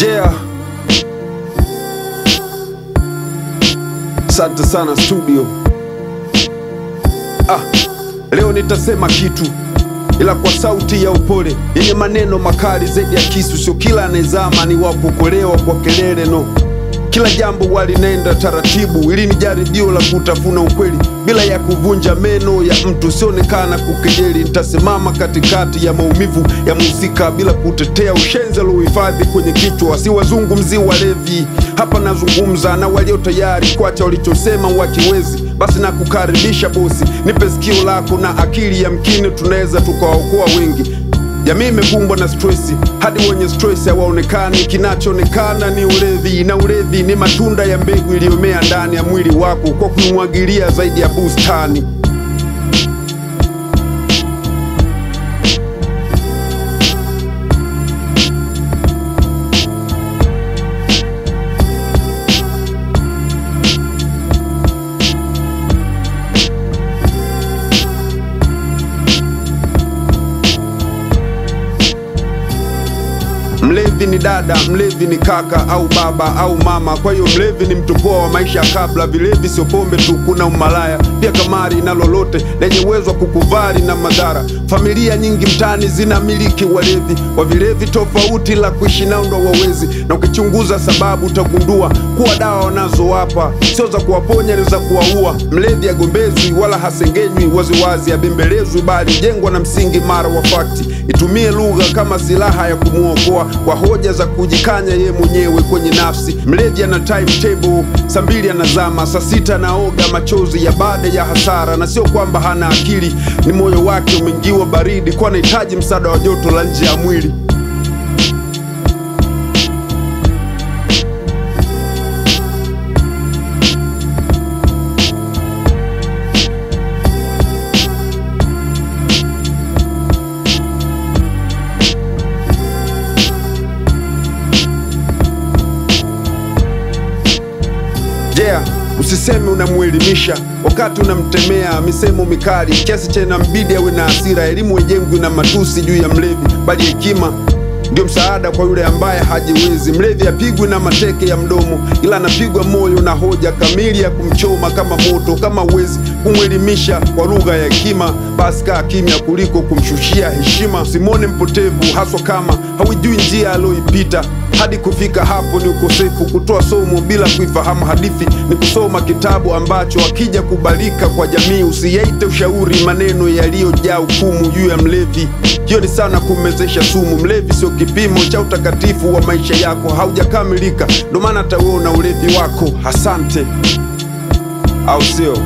Yeah. Asante sana studio. Leo nitasema kitu ila kwa sauti ya upole yenye maneno makali zaidi ya kisu. Sio kila anayezama ni wa kuokolewa kwa kelele, no. Kila jambo walinenda taratibu, ili ni jaribio la kutafuna ukweli bila ya kuvunja meno ya mtu. Sionekana kukejeli, nitasimama katikati ya maumivu ya mhusika bila kutetea ushenzi aliohifadhi kwenye kichwa. Siwazungumzi walevi hapa, nazungumza na walio tayari kuacha walichosema wakiwezi. Basi nakukaribisha bosi, nipe sikio lako na akili ya mkini, tunaweza tukawaokoa wengi. Jamii imekumbwa na stress, hadi wenye stress hawaonekani. Kinachoonekana ni ulevi, na ulevi ni matunda ya mbegu iliyomea ndani ya mwili wako kwa kuimwagilia zaidi ya bustani. Mlevi ni dada, mlevi ni kaka au baba au mama. Kwa hiyo mlevi ni mtupoa wa maisha kabla. Vilevi sio pombe tu, kuna umalaya pia, kamari na lolote lenye uwezo wa kukuvari na madhara. Familia nyingi mtaani zinamiliki walevi wa vilevi tofauti, la kuishi nao ndo wawezi. Na ukichunguza sababu utagundua kuwa dawa wanazowapa sio za kuwaponya, ni za kuwaua. Mlevi hagombezwi wala hasengenywi waziwazi, abembelezwi, bali jengwa na msingi mara wa fakti. Itumie lugha kama silaha ya kumuokoa kwa hoja za kujikanya ye mwenyewe kwenye nafsi. Mlevi ana timetable, saa 2 anazama, saa 6 anaoga machozi ya baada ya hasara. Na sio kwamba hana akili, ni moyo wake umeingiwa baridi, kwa anahitaji msaada wa joto la nje ya mwili. Yeah, usiseme unamuelimisha wakati unamtemea misemo mikali kiasi cha inambidi awe na hasira. Elimu haijengwi na matusi juu ya mlevi, bali hekima ndio msaada kwa yule ambaye hajiwezi. Mlevi apigwi na mateke ya mdomo, ila anapigwa moyo na hoja kamili ya kumchoma kama moto. Kama uwezi kumwelimisha kwa lugha ya hekima, basi kaa kimya kuliko kumshushia heshima. Usimwone mpotevu, haswa kama haujui njia aliyoipita hadi kufika hapo. Ni ukosefu kutoa somo bila kuifahamu hadithi, ni kusoma kitabu ambacho akija kubalika kwa jamii. Usiyaite ushauri maneno yaliyojaa hukumu juu ya mlevi, hiyo ni sana kumezesha sumu. Mlevi sio kipimo cha utakatifu wa maisha yako, haujakamilika, ndo maana hata wewe una ulevi wako. Asante, au sio?